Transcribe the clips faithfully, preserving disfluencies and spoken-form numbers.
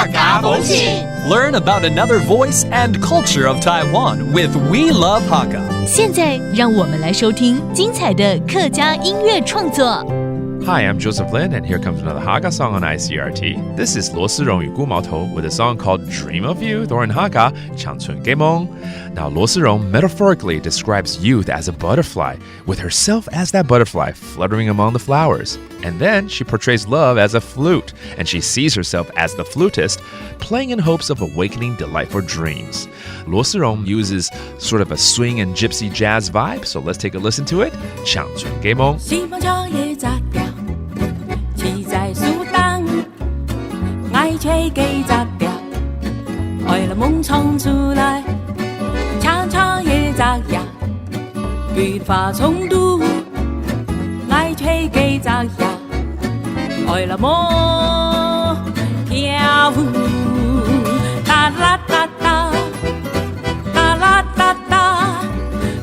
客家風情。 Learn about another voice and culture of Taiwan with We Love Hakka. 现在，让我们来收听精彩的客家音乐创作。 Hi, I'm Joseph Lin, and here comes another Hakka song on I C R T. This is 罗思荣与顾毛头 with a song called Dream of Youth, or in Hakka, 青春个梦. Now, 罗思荣 metaphorically describes youth as a butterfly, with herself as that butterfly fluttering among the flowers. And then she portrays love as a flute, and she sees herself as the flutist, playing in hopes of awakening delightful dreams. 罗思荣 uses sort of a swing and gypsy jazz vibe, so let's take a listen to it. 青春个梦。 希望像一只鸟，栖在树顶，爱吹几只鸟，爱了梦唱出来，长长一只鸟，与花冲突，爱吹几只鸟，爱了梦跳舞，哒啦哒哒。 哒啦哒哒，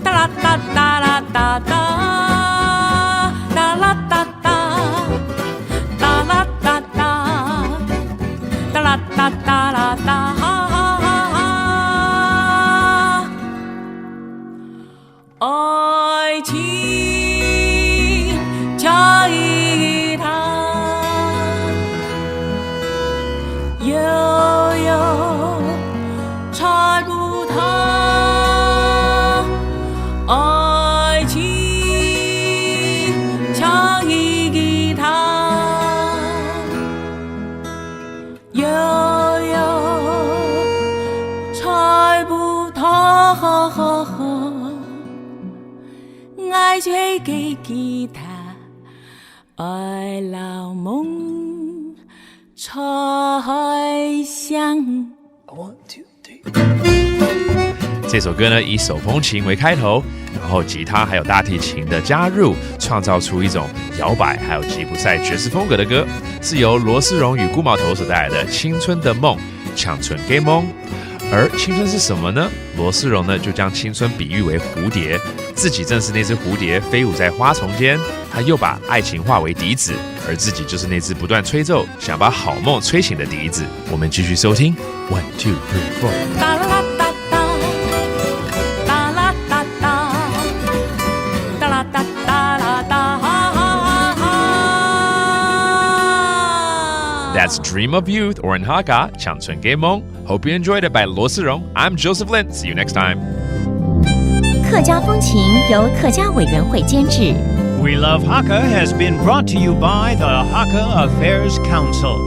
哒啦哒哒啦哒哒，哒啦哒哒，哒啦哒哒，哒啦哒哒啦哒，哈哈哈哈。爱情这一趟，有有 猜不透，爱情像一个他，有有猜不透，爱这个吉他，爱老梦。 才想。 这首歌呢以手风琴为开头，然后吉他还有大提琴的加入，创造出一种摇摆还有吉普赛爵士风格的歌，是由罗思荣与顾毛头所带来的《青春的梦》，青春个梦。而青春是什么呢？罗思荣呢就将青春比喻为蝴蝶，自己正是那只蝴蝶飞舞在花丛间，他又把爱情化为笛子，而自己就是那只不断吹奏 想把好梦吹醒的笛子。我们继续收听 One Two Three Four。 哒啦啦哒哒，哒啦哒哒，哒啦哒哒啦哒，哈哈哈哈。 That's Dream of Youth, or in Hakka, 青春个梦。 Hope you enjoyed it by 罗思荣。 I'm Joseph Lin. See you next time. 客家风情由客家委员会监制。 We Love Hakka has been brought to you by the Hakka Affairs Council.